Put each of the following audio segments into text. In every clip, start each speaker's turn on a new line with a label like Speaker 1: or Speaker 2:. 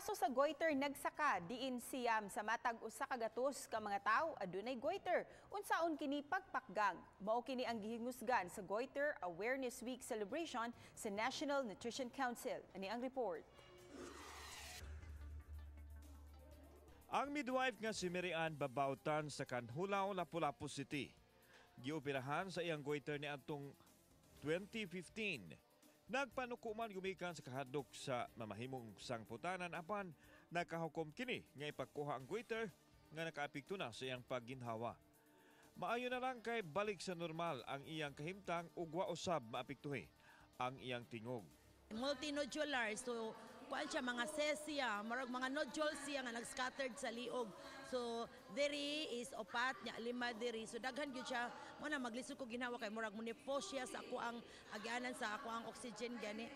Speaker 1: Kaso sa goiter nagsaka diin 9 sa matag 100 ka mga tawo adunay goiter. Unsaon kini pagpakgang? Mao kini ang gihingusgan sa Goiter Awareness Week celebration sa National Nutrition Council. Ani ang report.
Speaker 2: Ang midwife nga si Mary Ann Babautan sa Canjulao, Lapu-Lapu City, gioperahan sa iyang goiter ni atong 2015. Nagpanuko man gumikan sa kahadlok sa mamahimong sangputanan, apan nakahukom kini nga ipakuha ang goiter nga nakaapekto na sa iyang pagginhawa. Maayo na lang kay balik sa normal ang iyang kahimtang ug wa usab maapektuhi ang iyang tingog.
Speaker 3: Multinodular, so kuan siya, mga cysts siya, murag mga nodules siya nga nag-scattered sa liog. So diri is upat nya lima diri. So daghan gyud siya mo na maglisod ko ginhawa kay murag munipos siya sa ako ang agianan sa ako ang oxygen gani.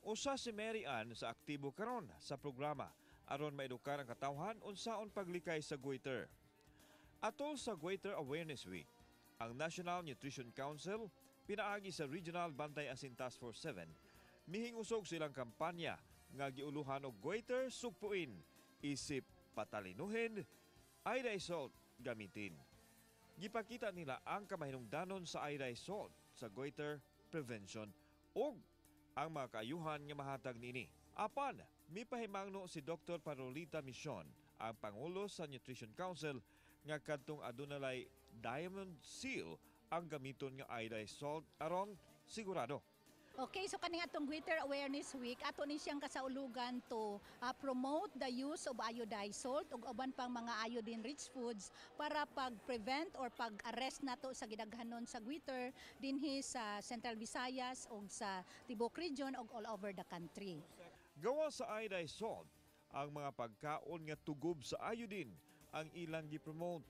Speaker 2: Usa si Mary Ann sa aktibo karon sa programa aron maedukar ang katawhan unsaon paglikay sa goiter. Atol sa Goiter Awareness Week, ang National Nutrition Council pinaagi sa Regional Bantay Asin Task Force 7 mihingusog silang kampanya nga giuluhan og "Goiter sugpuin, isip patalinuhin, iodized salt gamitin." Gipakita nila ang kamahinungdanon sa iodized salt sa goiter prevention ug ang mga kaayuhan nga mahatag niini. Apan, mipahimangno si Dr. Parolita Mission, ang Pangulo sa Nutrition Council, nga kadtong adunalay Diamond Seal ang gamiton nga iodized salt aron sigurado.
Speaker 4: Okay, so kaning atong Goiter Awareness Week, ato ni siyang kasaulugan to promote the use of iodized salt ug uban pang mga iodine-rich foods para pag-prevent or pag-arrest nato sa gidaghanon sa goiter dinhi sa Central Visayas ug sa tibuok region ug all over the country.
Speaker 2: Gawa sa iodized salt, ang mga pagkaon nga tugob sa iodine ang ilang gipromote.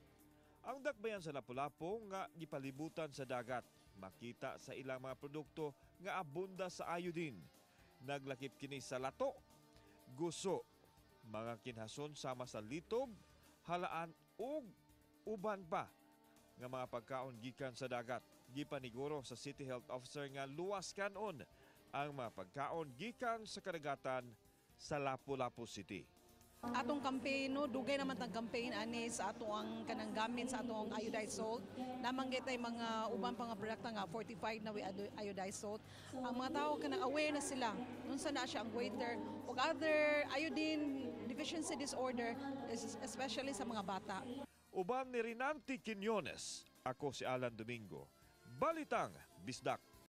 Speaker 2: Ang dakbayan sa Lapu-Lapu nga gipalibutan sa dagat, makita sa ilang mga produkto nga abunda sa iodine. Naglakip kini sa lato, guso, mga kinhason sama sa litob, halaan ug uban pa nga mga pagkaon gikan sa dagat. Gipaniguro sa City Health Officer nga luwas kanon ang mga pagkaon gikan sa kadagatan sa Lapu-Lapu City.
Speaker 5: Atong campaign, no, dugay naman tang campaign ani sa ato ang kanang gamit sa atong iodized salt. Namanggit ay mga uban pa nga produkto nga fortified na with iodized salt. Ang mga tao kanang aware na sila unsa na siya ang goiter ug other iodine deficiency disorder, especially sa mga bata.
Speaker 2: Uban ni Rinanti Quinones, ako si Alan Domingo. Balitang Bisdak.